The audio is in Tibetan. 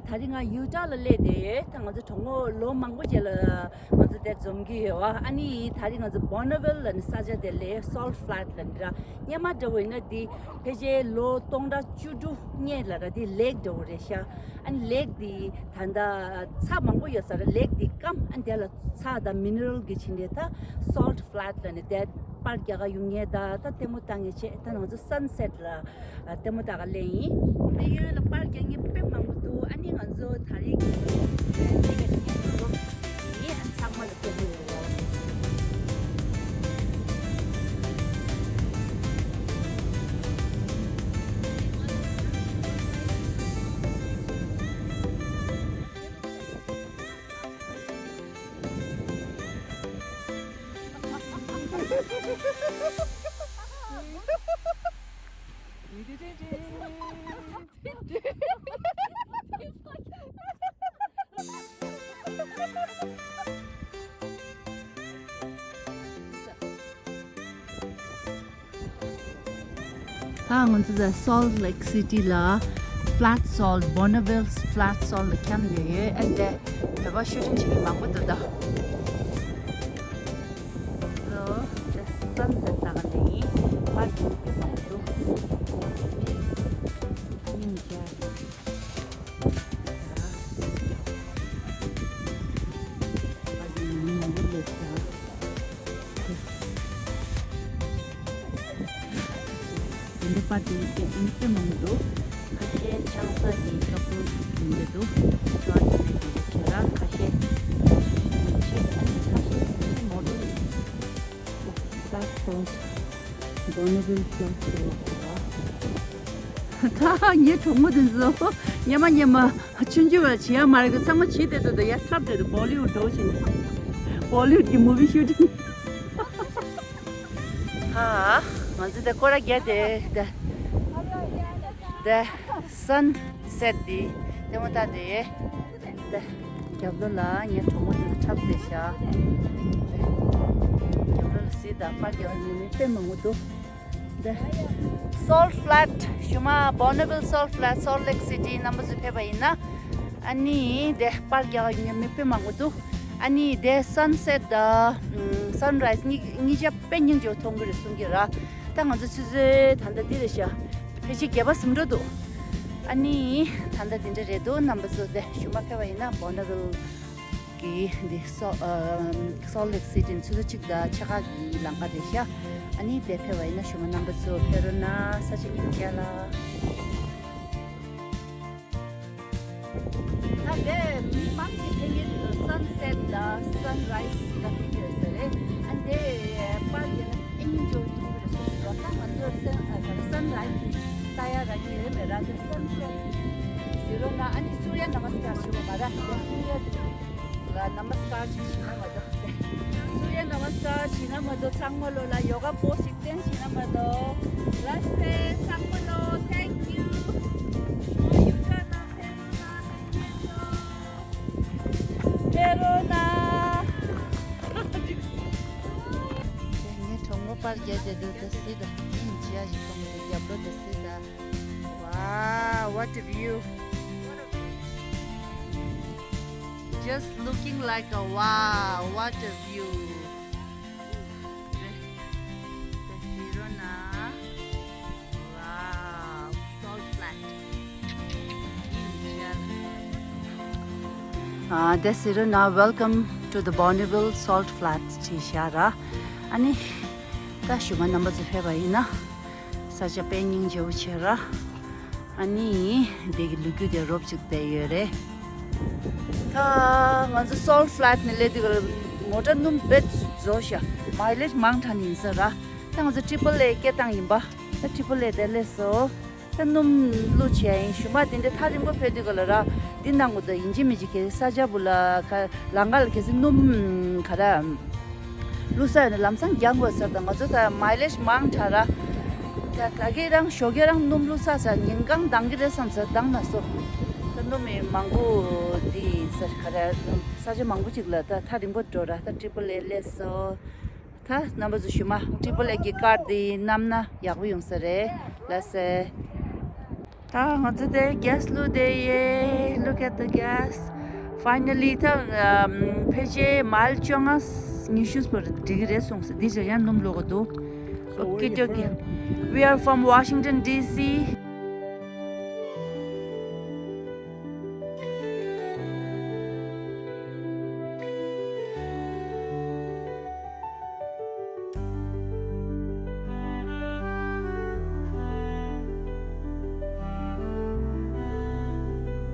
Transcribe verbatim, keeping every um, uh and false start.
ད་རིང་ང་ཡུ་ཊ་ལ་སླེབས་ཏེ་ཡོད། ད་ང་ཚོ་གྲོགས་མོ་ལོ་མང་པོ་རྗེས་ལ་ང་ཚོ་དེ་འཛོམས་ཀྱི་ཡོད་བ། ཨ་ནི་ད་རིང་ང་ཚོ་Bonneville་ལ་ནི་ས་ཆ་དེ་སླེབས། Salt Flat་ལ་ནི་ར། སྔོན་མ་འདྲ་བོ་ཡིན་ན་འདི་ཕལ་ཆེར་ལོ་སྟོང་ཕྲག་བཅུ་དྲུག་སྔོན་ལ་ར། འདི་ལེག་འདྲ་བོ་རེད་ཤག་ཨ་ནི་ལེག་འདི་ད་ལྟ་ཚྭ་མང་པོ་ཡོད་ས་ར། ལེག་འདི་སྐམ། ཨ་ནི་དེ་ལ་ཚྭ་དང་མི་ནི་རལ་གྱི་ཕྱིན་རེད། ད་Salt Flat་ལ་ནི་དེ་པར་རྒྱག་ག་ཡོང་མཁན། ད་ད་ལྟད་མོ་ལྟ་མཁན་བྱས། ད་ང་ཚོ་Sunset་ལ་ལྟད་མོ་ལྟ་ག་སླེབས་ཡིན། འདི་གཡོན་ལ་པར་རྒྱག་མཁན་དཔེ་མང་པོ་འདུག་ཨ་ནི་ང་ཚོ་ད་རེས་ཀྱི་འདི་ག་ནས་ཡིན། ཚང་མ་ལ་སྟོན་གྱི་ཡོད། ད་ང་ཚོ་ད་Salt Lake City་ལ་Flat Salt, Bonneville Flat Salt་ལ་འཁྱམས་བསྡད་ཡོད། ཨ་ནི་དེ་བོད་པ་ཤུ་ཊིང་བྱེད་མཁན་མང་པོ་འདུག་ད། ལོ་དེ་Sunset་ལྟ་ག་ནས་ཡིན། པར་རྒྱག་མཁན་མང་པོ་འདུག་སྙིང་རྗེ། དེ་འདྲ་པར་དེ་དེ་ཨིན་སྤྲད་མང་འདུག་ཁ་ཤས་ཆང་ས་དེ་ཤོག་བུ་དེ་འདྲ་འདུག་ཁ་ཤས་ཆེ་ཁ་ཤས་ཁ་ཤས་མོ་ཊ། Flat Salt, Bonneville Flat Salt། ད་ངའི་གྲོགས་མོ་དེ་ཚོ་སྔོན་མ་སྔོན་མ་ཆུང་ཆུང་བ་བྱེད་ཡ་མ་རེད། ཚང་མ་བྱེད་བསྡད་འདུག་ད་ཡར་འཁྲབ་བསྡད་འདུག་བོ་ལི་ཝུཌ་འགྲོ་བཞིན། བོ་ལི་ཝུཌ་གི་མུ་བི་ཤུ་ཊིང་། ད་ང་ཚོ་དེ་སྐོར་ར་བརྒྱབ་སྟེ་དེ་དེ་Sunset་དེ་ལྟད་མོ་ལྟ་བསྡད་ཡོད། དེ་རྒྱབ་ལོགས་ལ་ངའི་གྲོགས་མོ་དེ་ཚོ་འཁྲབ་བསྡད་ཤག་རྒྱབ་ལོགས་ལ་གཟིགས་དང་། པར་རྒྱག་མཁན་མི་དཔེ་མང་པོ་འདུག་དེ་Salt Flat། ཞུ་མ་Bonneville Salt Flat, Salt Lake City་རྣམ་པ་ཚོ་ཕེབས་པ་ཡིན་ན། ཨ་ནི་དེ་པར་རྒྱག་མཁན་མི་དཔེ་མང་པོ་འདུག་ཨ་ནི་དེ་Sunset་དང་Sunrise་གཉིས་གཉིས་ཆ་དཔེ་སྙིང་རྗེ་པོ་མཐོང་གི་རེད་གསུང་གི་ར། ད་ང་ཚོ་ཆུ་ཚོད་ད་ལྟ་འདི་རེད་ཤག་ཕལ་ཆེར་བརྒྱད་པ་ཟིན་འགྲོ་འདུག་ཨ་ནི་ད་ལྟ་འདི་འདྲ་རེད་འདུག་རྣམ་པ་ཚོ་དེ་ཞུ་མ་ཕེབས་པ་ཡིན་ན་Bonneville་གི་འདི་Salt- ཨ་Salt Lake City་ནས་ཆུ་ཚོད་གཅིག་དང་ཕྱེད་ཀ་གི་ལམ་ཁ་རེད་ཤག་ཨ་ནི་དེ་ཕེབས་པ་ཡིན་ན་ཞུ་མ་རྣམ་པ་ཚོ་ཕེབས་རོགས་གནང་། ས་ཆ་སྙིང་རྗེ་ལ། ད་དེ་མི་མང་གི་ཕེབས་མཁན་དེ་ཚོ་Sunset་དང་Sunrise་ལ་ཕེབས་ཀྱི་ཡོད་ས་རེད། ཨ་ནི་དེ་པར་དེ་ལ་ཨེ་ཉིན་ཇོ་ཐུང་གི་རེད་གསུངས་འདུག་ད་ང་ཚོ་Sun- ཨ་ག་རེ་Sunrise་ལྟ་ཡ་རག་གི་ཡོད་མེད་ར། དེ་Sunset་གཟིགས་རོགས་གནང་། ཨ་ནི་Surya Namaskar་བྱེད་དགོས་མ་རེད། དེ་Surya་ལ་Namaskar་ཅིག་བྱེད་ན་མ་གཏོགས། Surya Namaskar་བྱེད་ན་མ་གཏོགས། ཚང་མ་ལོ་ལ་yoga pose་ཅིག་བསྟན་བྱེད་ན་མ་གཏོགས། ལགས་སེ། ཚང་མ་ལོ་thank you། ཡུ་ཊར་ནང་ཕེབས་རོགས་གནང་། ཕེབས་རོགས་གནང་། ཕེབས་རོགས་གནང་། ངའི་གྲོགས་མོ་པར་རྒྱག་བསྡད་འདུག་ད་གཟིགས་དང་། ཨིན་ཇི་ཡ་ཞིག་གཏོང་གི་འདུག་རྒྱབ་ལོགས་ད་གཟིགས་དང་། Wow, what a view. Just looking like a wow, what a view. Wow, Salt Flat. ཨ་དེ་ཟེར་ན་Welcome to the Bonneville Salt Flats་ཅེས་བྱ་ར། ཨ་ནི་ད་ཞུ་མ་རྣམ་པ་ཚོ་ཕེབས་པ་ཡིན་ན། ས་ཆ་དཔེ་སྙིང་རྗེ་པོ་བྱས་ར། ཨ་ནི་དེ་གི་ལོ་རྒྱུས་དེ་རོབ་ཅིག་བསྡད་ཡོད་རེད། ད་ང་ཚོ་Salt Flat་ནས་སླེབས་དུས་ཀ་ལ་མོ་ཊ་སྣུམ་རྦད་རྫོགས་ཤག་མའི་ལེཇ་མང་དྲགས་ནས་ཡིན་ས་ར། ད་ང་ཚོ་Triple A་སྐད་བཏང་ཡིན་པ། ད་Triple A་དེ་སླེབས་སོང་། ད་སྣུམ་བླུགས་བྱས་ཡིན། ཞུ་མ་དེ་འདྲ་ཐག་རིང་པོ་ཕེབས་དུས་ཀ་ལ་ར། འདི་གནང་དགོས་འདུག་ཡིན་གཅིག་མིན་གཅིག་གལ་སྲིད་ས་ཆ་བུ་ལ་ཁ་ལམ་ཁ་ལ་གལ་སྲིད་སྣུམ་ག་ར་བླུགས་ས་ཡོད་ན་ལམ་སང་རྒྱག་དགོས་ཟེར། ད་ང་ཚོ་ད་མའི་ལེཇ་མང་དྲགས་ར། ད་ད་གིན་རང་ཞོགས་ཀས་རང་སྣུམ་བླུགས་ཚར་ཚར། ཉིན་གང་འདང་གི་རེད་བསམ་ཚར། འདང་མ་སོང་། ད་སྣུམ་མི་མང་པོ་འདི་ཟེར་ག་ར། ས་ཆ་མང་པོ་ཅིག་ལ་ད་ཐག་རིང་པོ་འགྲོ་ར། ད་Triple A་སླེབས་སོང་། ད་རྣམ་པ་ཚོ་ཞུ་མ་Triple A་གི་ཀར་འདི་བསྣམས་ན་ཡག་པོ་ཡོང་ས་རེད། ལགས་སེ། ད་ང་ཚོ་དེ་གེ་སི་བླུགས་དེ་ཡེ། Look at the gas. Finally. ད་ཕལ་ཆེར་མའིལ་བཅོ་ལྔ་ཉི་ཤུ་བར་འགྲིག་གི་རེད་གསུངས་སོང་། འདི་ཞག་ཡང་སྣུམ་བླུག་གི་འདུག Okay, okay. We are from Washington D C.